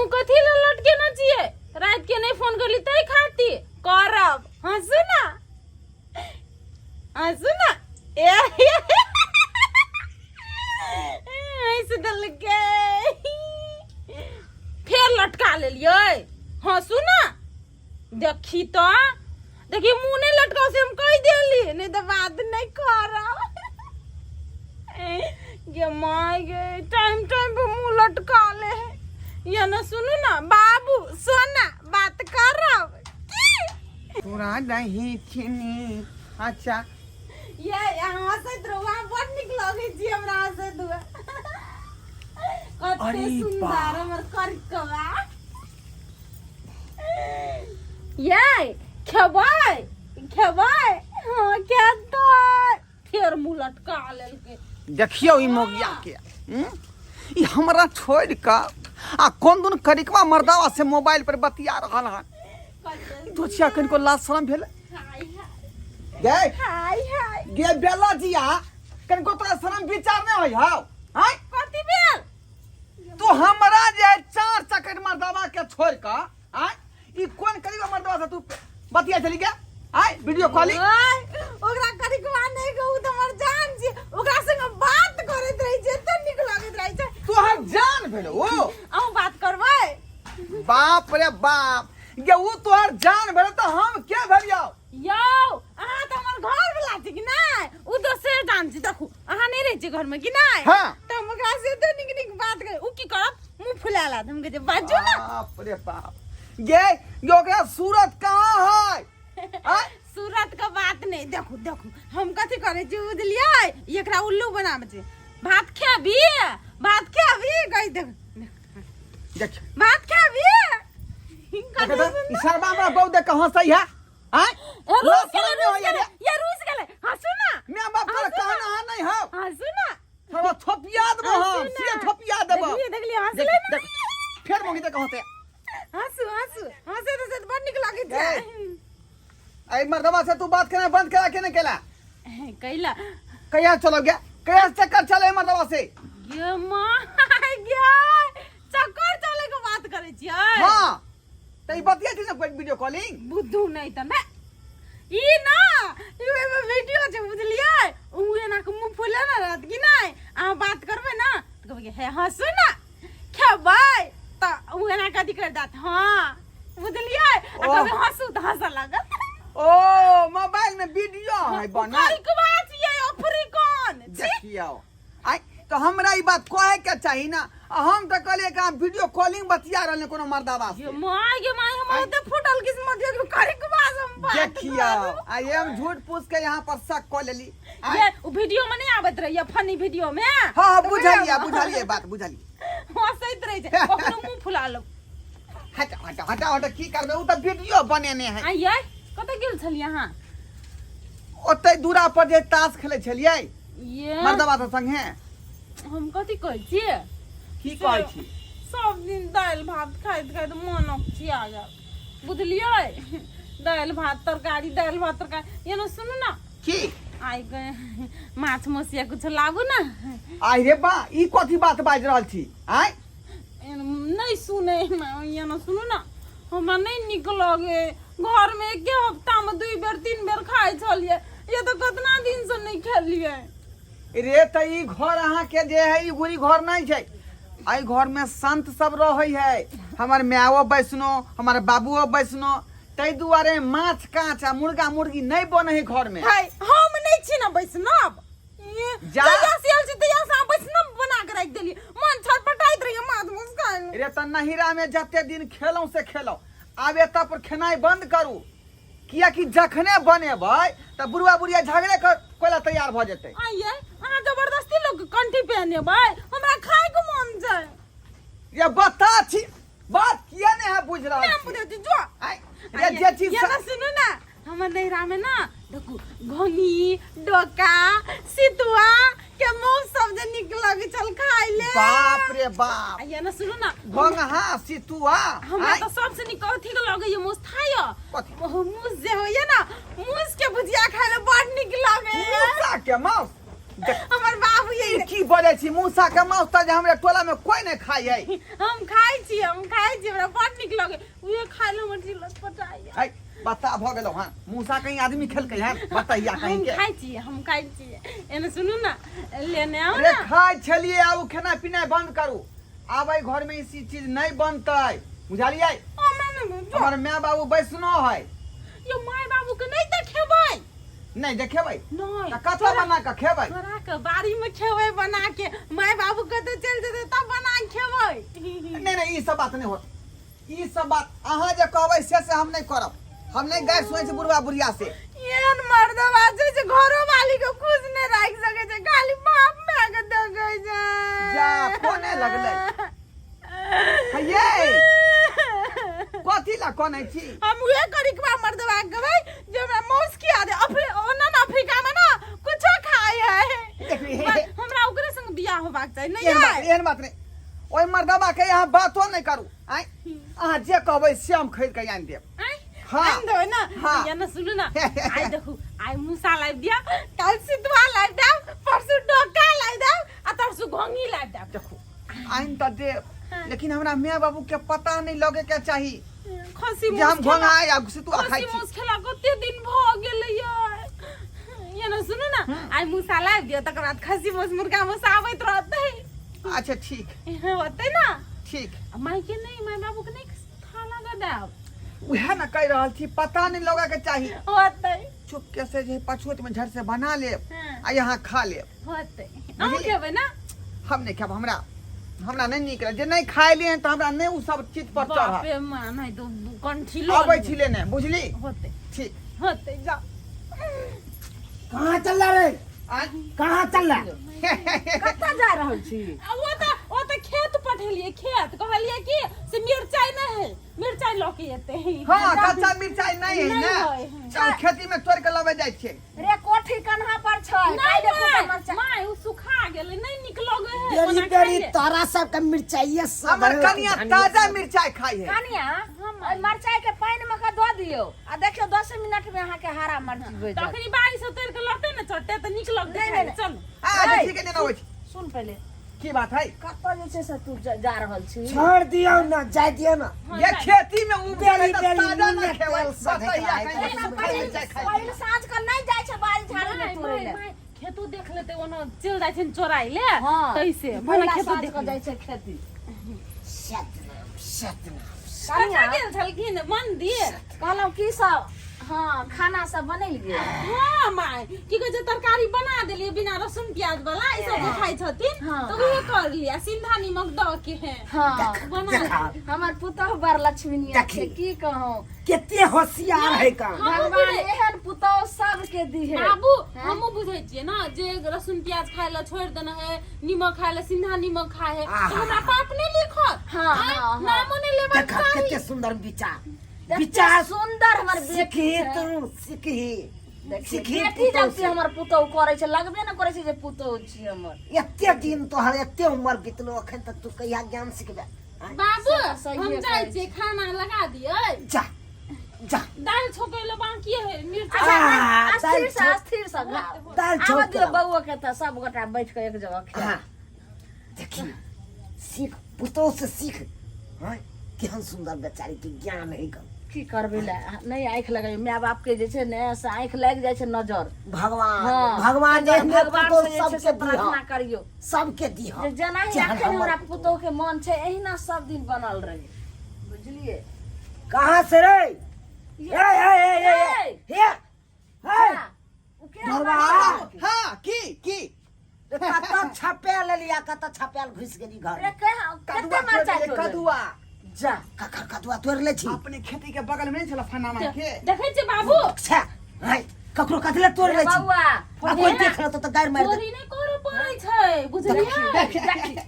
मुँह कथी लए लटकेने छियै? राति के नहि फोन करली तै खातिर करब। हँसू ना, हँसू ना। ए हँसि देलकै, फेर लटका लेलियै। हँसू ना, देखी तऽ, देखी मुँह नहि लटकाउ से हम कहि देली, नहि तऽ बात नहि करब। गे माय गे, टाइम टाइम पर मुँह लटका ले है। या ना सुनू ना बाबू सोना, बात करब की? तोरा नहीं चिनी। अच्छा ये अहाँ हँसैत रहू, अहाँ बड़ नीक लगै छी हमरा हँसैत हुए। कते अरे सुन्दर बा। हमर करकवा। ये खेबै खेबै? हाँ खेतै। फेर मुँह लटका लेलकै। देखियौ ई मोगिया के, ई हमरा छोड़ कऽ आ कोन दुन करिकवा मर्दावा से मोबाइल पर बतिया रहल हन। दोछिया कनिको लाज शरम भेल हाय हाय। गे हाय हाय। गे बेला जिया, कनिको तोरा शरम विचार नहि होइ हौ? आँय, कथी भेल? तू हमरा जे चार चकट मर्दावा के छोड़ कऽ आँय ई कोन करिकवा मर्दावा से तू बतिया चली गे? आँय, वीडियो कॉलिंग। ओय, ओकरा करिकवा नहि कहू तऽ हमर जान छी। ओकरा संग बात करैत रहै छै, एते नीक लगैत रहै छै। तोहर जान भेल ओ? अहूँ बात करबै? बाप रे बाप, गे उ तोहर जान भेल तऽ हम के भेलियौ? यौ अहाँ तऽ हमर घर वाला छी कि नहि? उ दोसरे जान छी। देखू, अहाँ नहि रहै छी घरमे कि नहि? हाँ। तऽ हम ओकरा से एते नीक नीक बात करै, उ की करत, मुँह फुला लेत। हम कहै छियै बाजू ना। बाप रे बाप, गे गे ओकरा सूरत कहाँ है? आँय? सूरत के बात नहीं। देखू देखू, हम कथी करै छी बुझलियै? एकरा उल्लू बनाबै छी। भात खेबी? भात खेबी? कहि देख। देख। भात खेबी? देख तऽ, ई सरबा हमरा बहु देख के हंसै है। आँय? ए, रूस लाज गेलै, शरम नहि रूस होइए गेलै। रे। ये रूस गेलै। हँसू ना। माय बाप तोरा हँसू ना। कहना है नहीं हौ। हँसू ना। थोड़ा थोपिया देबो हम, हँसू सीधे ना। थोपिया देबो। देखलियै, देखलियै, देख, हँसलै ना। देख, फेर मंगी देख हंसै। हँसू हँसू, हँसैत हँसैत बड़ नीक लगै छै। ए, एहि मर्दवा से तू बात करना बंद करा के नहीं केला? कैला। कहिया चलो गया? कहिया से चक्कर चले एहि मर्दवा से? गे माँ गे, चक्कर चले के बात करै छियै? हाँ, तऽ ई बतिया छी ने वीडियो कॉलिंग। बुद्धू नहीं तऽ ने ई ना, ई ओहिमे वीडियो छै बुझलियै? उ एना के मुँह फुले ना रहत कि नहि, अहाँ बात करबै ना तऽ कहबै कि हे हँसू ना, खेबै, तऽ उ एना कथी कर देत। हाँ बुझलियै? आ ओह। कहबै हँसू तऽ हँसऽ लागत। ओ मोबाइल में वीडियो है बनल। करिकवा छियै अफ्रीकन छी। देखियौ, आइ तऽ हमरा ई बात कहे के चाही ना, आ हम तऽ कहलियै कि अहाँ वीडियो कॉलिंग बतिया रहल कोनो मर्दावा से। ये माय गे my, हमर ओते फूटल किस्मत ये कि करिकवा से हम बात देखियौ करू। आ ये हम झूठ पूछ के यहाँ पर शक कऽ लेली। आँय? ये उ वीडियो में नहीं आबैत रहिए फनी वीडियो में? हाँ हाँ, तऽ बुझलियै वएह बुझलियै बात बुझलियै। हंसैत रहै छै, कखनो मुंह फुला लो। हटा हटा हटा हटा, की करबै, उ तऽ वीडियो बनेने है। आ ये कतऽ गेल छलियै अहाँ? ओतै दूरा पर जे ताश खेलै छलियै ये मर्दवा सब संगे। हम कथी कहै छियै? की कहै छी? सब दिन दालि भात खाइत खाइत मन अकछिया गेल बुझलियै? दालि भात तरकारी, दालि भात तरकारी। ये ने सुनू ना। की? आइ गए माछ मौसिया कुछ लाबू ना। आइ रे बा, ई कथी बात बाजि रहल छी? आँय, नहीं सुने ये ना सुनू ना, हमरा नहीं नीक लगे। घर में एके हफ्ता में 2 बेर 3 बेर खाइ छलियै, ये तो कतना दिन से नहीं खेलियै। रे तऽ ई घर अहाँ के जे है, ई गुरी घर नहीं छै। एहि घर में संत सब रहै है, हमर मायो वैष्णो, हमर बाबुओ वैष्णो, ताहि दुआरे माछ काँच आ मुर्गा मुर्गी नहीं बनै है घर में। हाय, हम नहीं छी ना वैष्णव। ये जा। जहिया से आयल छी तहिया से अहाँ वैष्णव बना के राखि देलियै, मन छटपटाइत रहैये माछ मांस खाय लए। रे तऽ नहिरा में जते दिन खेलौं से खेलौं, आब एतऽ पर खेनाइ बंद करू, कियाकि जखने बनेबै तऽ बुढ़वा बुढ़िया झगड़े कर कोला तैयार भऽ जेतै। आइये अहाँ जबरदस्ती लोग के कंठी पहनेबै, हमरा खाय के मन छै। ये बता छी बात किया नहीं है बुझ रहल नहि छी? बुझै छी जो। आइ, रे जे चीज ये ना सुनू ना, हमर नैहरा में ना देखू घोंघी डोका सितुआ के मौस सब जे नीक लगै छल खाय ले। बाप रे बाप। आ ये ना सुनू ना, घोंघा सितुआ। हमरा आइ, तऽ सबसे नीक कथी के लगैया मौस थाय? कथी? मूस जे होइया ना, मूस के भुजिया खाय ले बड़ नीक लगैया। मूसा के माउस? हमर बाबू ई की बजै छी मूसा के माउस तऽ जे हमरा टोला में कोई नहीं खाइ है। हम खाइ छी, हम खाइ छी, हमरा बड़ नीक लगे। उहे खाइ ले हमर जी लटपटाइया। है बता भऽ गेलौ हँ, मूसा कहीं आदमी खेलकै हँ बतैया कहीं हम के। खाइ छी, हम खाइ छी। एने सुनू ना, लेने आउ अरे ना। खाइ छलियै, आब खेनाइ पिनाइ बंद करू। आब एहि घर में ई चीज नहीं बनतै, बुझलियै? हमरा नहि बुझल। हमर माय बाबू बैसनो है। यो my बाबू के नहीं देखेबै। नहीं देखेबै? नहीं। तऽ कतऽ बना कऽ खेबै? तोरा के बाड़ी में खेबै बना के, my बाबू के तो चल जेतै तब बना के खेबै। नहीं नहीं, ई सब बात नहीं होत। ई सब बात अहाँ जे कहबै से हम नहीं करब। हम नहीं गारि सुनै छी बुढ़वा बुढ़िया से। एहन मर्दवा छै जे घरो वाली के खुश नहीं राखि सकै छै, खाली बाप माय के देखै छै। जा कोने लगलै हे कथी ला कोने छी? हम उहे करिकवा मर्दवा के कहबै जे हमरा मौस खिया दे। ओना ना अफ्रीका में ना कुछो खाय है। देखी, हे, पर हे। हमरा ओकरे संग बियाह होबाक चाही। नहीं एहन बात है? एहन बात नहीं, ओहि मर्दवा के यहाँ बातो नहीं करू। आँय अहाँ जे कहबै से हम खरीद के आनि देब। आँय? हाँ। आनि देबै ना? हाँ। या ना सुनू ना, आइ देखू, आइ मूसा लाबि दिया, काल्हि सितुआ लाबि देब, परसू डोका लाबि देब आ तरसू घोंघी लाबि देब। देखू आनि तऽ देब, लेकिन हमरा माय बाबू के पता नहीं लगे के चाही खसी जे हम मांस घोंघा खेला आ सितुआ खाइ खसी छी। मांस खेला कते दिन भऽ गेलै यार। या ना सुनू ना, आइ मूसा लाबि दिअ, तकर बाद खसी मांस मुर्गा मांस आबैत रहतै। अच्छा ठीक होतै ना? ठीक। आ माय के नहीं, माय बाबू के नहीं खाना दऽ देब। उएह ने कहि रहल छी, पता नहीं लगे के चाही। होतै। चुपके से जे पछोत में झट से बना लेब हाँ। आ यहाँ खा लेब। होतै। अहूँ खेबै ना? हम नहीं खाब, हमरा हमरा नहीं नीक लगे। जे नहीं खाए लिए तऽ हमरा नहीं उ सब चीज पर चढ़ल। बापे माँ, नहीं तो कंठीलो अबै छी लेने, बुझली? होतै। ठीक। होतै, जा। कहाँ चल रहा रे? आँय? कहाँ चल रहा? कतऽ जा रहल छी? आ वो तऽ खेत पठेलियै, खेत कहलियै कि से मिरचाई नहीं है, मिरचाई लऽ के एतै। हाँ, कच्चा मिरचाई नहीं है नहीं ना। है। चल खेती में तोड़ के लबे जाइ छियै। रे कोठी कन्हा पर छै। नहीं काल्हि देखू माय, तऽ मरचाई। माय, उ सुखा गेलै, नहीं नीक लगै है, बेरी ओना बेरी खाइले। तोरा सबके मिरचाइये सब हमर है, कनिया धनिया ताजा सब। मिरचाई खाइ है। कनिया, ओहि मरचाई के पानि मे के दऽ दियौ आ देखियौ 10 मिनट में अहाँके हरा मरची भऽ जायत। तखनी बारिश उतरि के लौटतै ने चट्टे तऽ नीक लगतै नहीं, खाइले। नहीं। चलू। अच्छा नहीं। ठीक है, नेना होइ छै। सुन पहिले। की बात है? कतऽ जे छै से तू जा रहल छी? छोड़ दियौ ना, जाय दियौ ना। हाँ, ये जाय। खेती में उपजल है बेरी तऽ बेरी ताजा नून ना खेबै। तेल सधैत बतैया रहैत कहीं है। सुखल मिरचाई खाइ। पहिल साँझ के नहीं जाइ छै बाड़ी झाड़ी में माय, तोड़ै माय, लए। माय, खेतो देख लेतै, ओना चलि जाइ छै ने चोराइ ले। हाँ। तैसे पहिला भला खेतो साँझ देख के लेतै। जाइ छै खेती। सतनाम सतनाम। कतऽ गेल छलखिन मंदिर? कहलहुँ की सब, हाँ खाना सब बनैल गेल? हाँ माय, की कहै छै तरकारी बना देलियै बिना लहसुन प्याज वाला, ई सब जे खाइ छथिन हाँ। तऽ उहे कर लिया, सिंधा नीमक दऽ के है हाँ बना। देखा हमर पुतोह बड़ लक्ष्मीनिया छै, देखी। की कहूँ केते होशियार है का। हमहूँ भगवान बुझै- एहन पुतोह सबके दिहे। बाबू हैं? हमहूँ बुझै छियै ना जे लहसुन प्याज खाय लए छोड़ि देने है, नीमक खाय लए, सिंधा नीमक खाय है, आहा। तऽ हमरा पाप नहि लिखत? हाँ, आँय? हाँ, हाँ। नामो नहि लेबाक देखा चाही। केते सुंदर विचार। देखते विचार सुंदर हमर बेटी सीखी छै। तू सीखी। देखी, सीखी बेटी पुतोह जब से। हमर पुतोह करै छै, लगबे ने करै छै जे पुतोह छी हमर। एते दिन तोहर एते उम्र बीतलो, अखन तक तू कहिया ज्ञान सिखबे? आँय? बाबू सही हम कहै जाइ छियै, खाना लगा दियै। जा जा। दालि छौंकै लए बाकी है मिर्चा। अच्छा, आ, अस्थिर दालि से अस्थिर से खाओ। दालि आबऽ छौंक दियौ के लाउ। बौआ के तऽ सब गोटा बैठ के एक जगह खायब। हाँ देखी, सीख पुतोह से सीख। हाँ केहन सुंदर बेचारी के ज्ञान है गन। की करबै ले नहि आँखि लगै माय बाप के जे छै ने से आँखि लागि जाइ छै नजर। भगवान हाँ, भगवान तऽ एहने भगवान पुतोह से जे छै से सबके दिह, प्रार्थना करियौ सबके दिह जे जेनाही जेहन अखन हमर हमरा पुतोह। पुतोह के मन छै एहिना सब दिन बनल रहे, बुझलियै? कहाँ से रे? ए ए ए ए ए हे हे उ के ढोरबा। हाँ की की कतऽ छपे लेलिया, कतऽ छपेल घुसि गेली घर रे में? कहाँ कदुआ कते मरचाइ तोड़ि लेलियै, तोड़ि कदुआ। जा ककर कदुआ तोड़ि लै छी? अपने खेती के बगल में नहीं छला फनामा के। देखै छियै बाबू? छे, है ककरो कथी ले तोड़ि लै छी? बौआ आ कोई देख लेतौ तऽ गारि मारि देतौ। चोरी नहि करऽ पड़ै छै, बुझलियै? देखी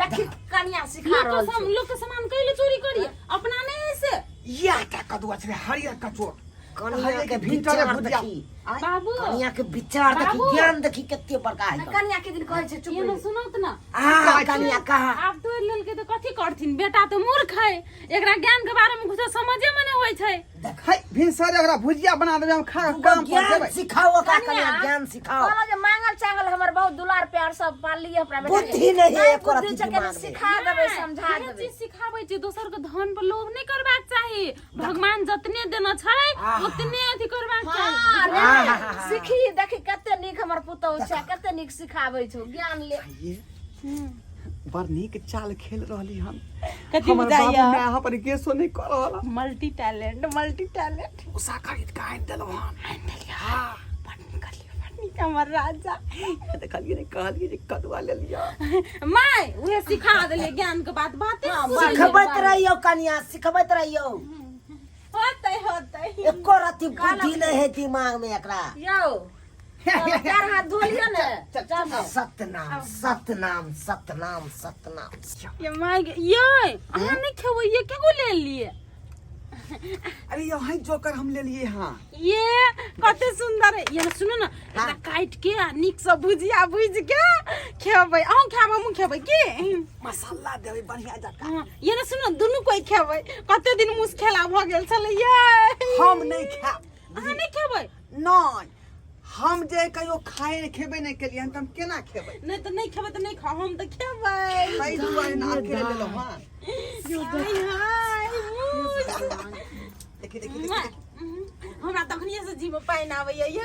देखी कनिया सिखा लोक के रहल सम छै। लोक के सामान कैले चोरी करी अपना नहीं से। इएह टा कदुआ छलै हरियर कचोट। कनिया हरियर के भीतर विचार भुजिया। देखी। आँय, बाबू। कनिया के विचार देखी बाबू। ज्ञान देखी कते बड़का है कनिया के दिन कहै छै चुप ये रही। न सुनत ना आ कनिया कहा आब तोड़ि लेलकै तऽ कथी करथिन बेटा तऽ मूर्ख है एकरा ज्ञान के बारे में कुछो समझे में नहीं होइ छै है भिनसर ओकरा भुजिया बना देबै हम खा कऽ काम पर ज्ञान जेबै सिखाओ ओकरा कनिया ज्ञान सिखाओ कहलहुँ जे मांगल चांगल हमर बहुत दुलार प्यार सब पाललियै अपना बेटा के। बुद्धि नहीं है एको बुद्धि रत्ती छै, कनी दिमाग में। सिखा देबै समझा इएह देबै चीज सिखाबै छै दोसर के धन पर लोभ नहि करबाक चाही भगवान जतने देने छै ओतने अथी करबाक हाँ, चाही रे, सीखी देखी कते नीक हमर पुतहु छै कते नीक सिखाबै छौ ज्ञान ले ये बड़ नीक चाल खेल रहली हन कथी हमर बाबू बुझाइया? माय यहाँ पर गेसो नहीं कर रहल multi talent multi talent Usha खरीद के आनि देलहुँ हन बड़ नीक करलियै, बड़ नीक हमर राजा देखलियै ने कहलियै जे कदुआ ले लिअ माय उहे सिखा देलियै ज्ञान के बात बाते हाँ, नहि बुझलियै। सिखबैत रहियौ कनिया सिखबैत रहियौ होतै होतै एको रत्ती बुद्धि नहीं है दिमाग में एकरा यौ पैर हाथ धो लिअ ने चलू सतनाम सतनाम सतनाम सतनाम ये माय गे ये अहाँ नहि खेबै ये केगो ले लिए अरे यही जोकर हम ले लिए हाँ ये कते सुंदर है ये सुनू ना एकरा काटि के आ नीक से भुजिया भुजि के खेबै अहूँ खायब हमहूँ खेबै की मसाला देबै बढ़िया जकाँ हाँ, ये ना सुनू दुनू कोई खेबै कते दिन मुस खेला भऽ गेल छलै ये हम नहीं खायब अहाँ नहि खेबै नहीं हम जे कहियो खाए खेबे नहीं केलियै हन तऽ हम केना खेबै नहि तऽ नहि खेबै तऽ नहि खाउ हम तऽ खेबै ताहि दुआरे ने अकेले लेलहुँ हन हाय हाय मुस देखी देखी देखी देखी। हमरा तखनिए से जीभ में पानि आबैया ये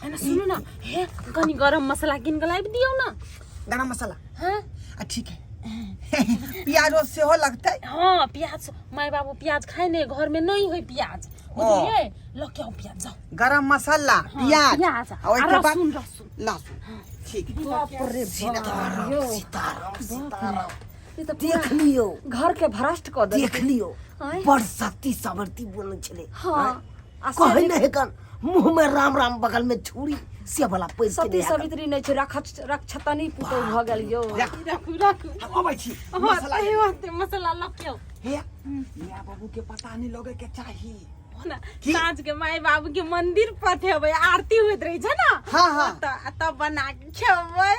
है ना सुनू ना हे कनी गरम मसाला कीन के लाबि दियौ ना गरम मसाला हाँ आ ठीक है प्याजो सेहो लगतै हाँ प्याज माय बाबू प्याज खाय नहीं घर में नहीं होय प्याज बुझलियै लऽ के आउ प्याज जाउ गरम मसाला प्याज प्याज आ आ ओहिके बाद लहसुन लहसुन लहसुन ठीक बाप रे सीताराम सीताराम सीताराम ई तऽ देख लियौ घर के भ्रष्ट कऽ देलकै देख लियौ आँय? बड़ शक्ति सामर्थ्य बोलै छलै हाँ आ से कहै नहि कन मुँह में राम राम बगल में छुरी से वाला पैस के सती नहि सवित्री नहि छै रक्ष रक्षतनी पुतोह भऽ गेल यौ राखू राखू हम अबै छी मसाला होते होते मसाला लऽ के आउ हे मियाँ बाबू के पता नहीं लगे के चाही ना की? साँझ के माय बाबू के मंदिर पठेबै आरती होइत रहै छै ना हाँ, हाँ। ओतऽ तब बना के खेबै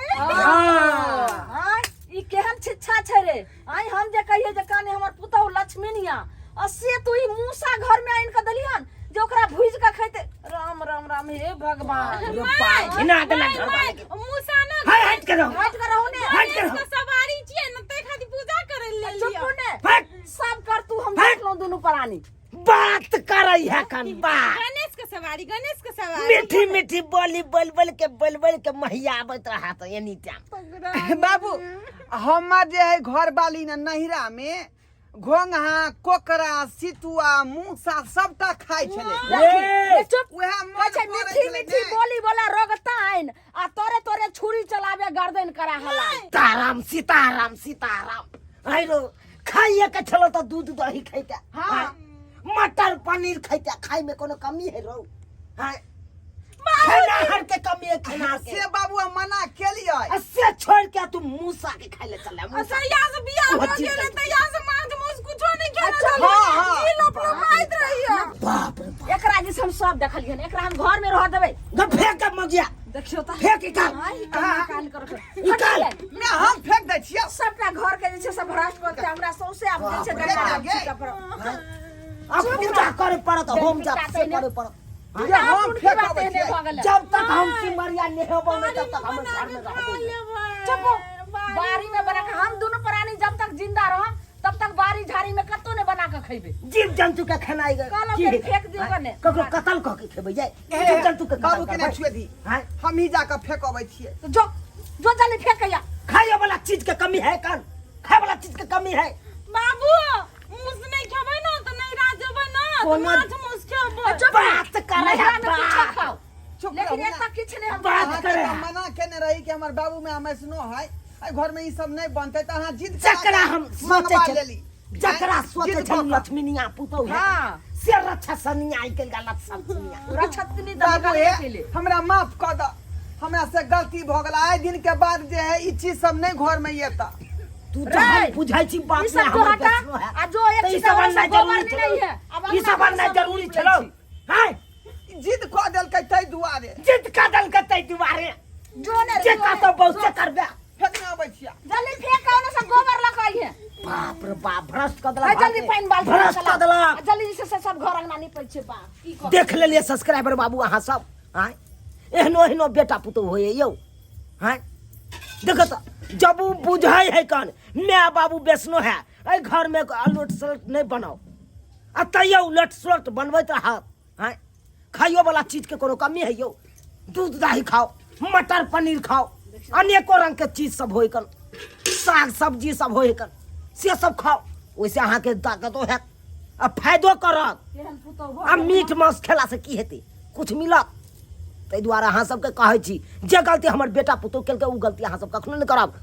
आँय, ई केहन शिक्षा छै रे आइ हम जे कहिए जे काने हमर पुतहु लक्ष्मीनिया आ से तू ई मूसा घर में आनि के देलिहन जे ओकरा भुजि के खैते राम राम राम हे भगवान रे बाप, घिना देला माय, घर माय, वाले के। मूसा ना हाय हट के रहो हट के रहू ने हट के गणेश रहो के सवारी छियै ने ताहि खातिर पूजा करै लेल चुप ने हट सब कर तू हम हट। देखलहुँ दुनू प्राणी बात करै है कन बात गणेश के सवारी गणेश के सवारी मीठी मीठी बोली बोल बोल के बोल बोल के महिया आबैत रहा तो एनी टाइम बाबू हमर जे है घर वाली ने नहिरा में घोंघा कोकरा सितुआ मूसा सबटा खाइ छलै ए, चुप उएह मन कहै छै करै मीठी छलै मीठी ने। बोली बोला रोगताइन आ तोरे तोरे छुरी चलावे गर्दन करा हला सीताराम सीताराम सीताराम आइरो खाइए के छलो तो दूध दही खैते हाँ मटर पनीर खैते खाइ में कोनो कमी है रो हाँ खेनाहर के कमी है खेनाहर के से बाबू हम मना केलियै आ से छोड़ के तू मूसा के खाइ ले चल मूसा अच्छा यहाँ से बियाह वो भऽ चीज गेलै कर- तऽ यहाँ से माछ माउस कुछो नहि खेने अच्छा, छलै हाँ, हाँ। ई लोप लोपाइत रहियै बाप रे बाप एकरा जे हम सब देखलियन एकरा हम घर में रह देबै ग फेंक के मगिया देखियो तऽ फेंक निकाल आइ कहाँ काल कर के निकाल। मैं हम फेंक दै छियै सबटा घर के जे छै सब भ्रष्ट कर के हमरा सौंसे आब जे छै बाप रे, गंगा गे। छिटऽ पड़त। अब पूजा करे पड़त होम जाप से करे पड़त ये हम के फेंक बात अबै एहने छियै भऽ गेलै जब तक हम सिमरिया नहेबो नहीं तब तक हम घर में रहबो नहीं। चुप बाड़ी में बना के हम दुनू प्राणी जब तक जिंदा रहम तब तक बाड़ी झाड़ी में कतौ नहीं बना के खैबे जीव जंतु के खेनाइ कहलहुँ की कि फेंक दियौ कने। ककरो कतल कऽ के खेबै जाय जीव जंतु के बाबू के नहि छुए दी हां हम ही जाके फेंक अबै छियै तो जो जो जल्दी फेंक या खाए वाला चीज के कमी है कन खाए वाला चीज के कमी है बाबू मुस नहीं खेबै ना तऽ नहीं राज जेबै ना तऽ माछ माउस खेबै चुप बात करे है नैहरा में किछो बात खाओ चुप लेकिन रहू ना। एतऽ किछु नहि हम बात अहाँके करे तऽ मना केने रही कि हमर बाबू में हम ऐसनो है एहि घर में ई सब नहीं बनते तऽ अहाँ जिद करा जकरा के हम सोचे मंगवा छल लेली जकरा सोचे जिद छल कऽ कऽ। लक्ष्मीनिया पुतहु है हाँ। से रक्षा सनिया आइ काल्हि गलत सनिया रक्षतनी तऽ बाबू निकालबे हे केले हमरा माफ कऽ दऽ हमरा से गलती भऽ गेल आइ दिन के बाद जे है ई चीज सब नहीं घर में एता तू रे, जहन बुझै छी बाप ई सब ने तो हमर हटा बेचनो है आ जो एक तऽ ई छिटा सब वाला अननाइ गोबर जरूरी नहीं है छलो अब ई सब अपना अननाइ घर से जरूरी निपलै छलो छी। हैं जिद कऽ देलकै ताहि दुआरे। जिद कऽ देलकै ताहि दुआरे। जो ने जे कतौ बहुते करबे। फेकने अबै छियै। जल्दी फेंक के ओने से गोबर लऽ के अइहे। बाप रे बाप, भ्रष्ट कऽ देलक। है जल्दी पानि बाल्टी भ्रष्ट कऽ देलक। जल्दी से सब घर अंगना निपै छै बा की कर। देख लेलियै सब्सक्राइबर बाबू अहाँ सब, आँय, एहनो एहनो बेटा पुतोहु होइए यौ। आँय देखो तऽ जब ओ बुझै है कन माय बाबू बेसनो है एहि घरमे अलोट सलोट नहि बनाउ, आ तैयो उलट सुलट बनबैत रहत। आँय खाइयो वाला चीज के कोनो कमी है यौ? दूध दही खाओ, मटर पनीर खाओ, अनेको रंग के चीज सब होय कन, साग सब्जी सब होय कन, से सब खाओ, ओहिसे अहाँके ताकतो हैत आ फायदो करत। केहन पुतोहु आ मीट मांस खेला से की हेतै? कुछ मिलत? ताहि दुआरे अहाँ सबके कहै छी जे गलती हमर बेटा पुतोहु केलकै ओ गलती अहाँ सब कखनो नहि करब।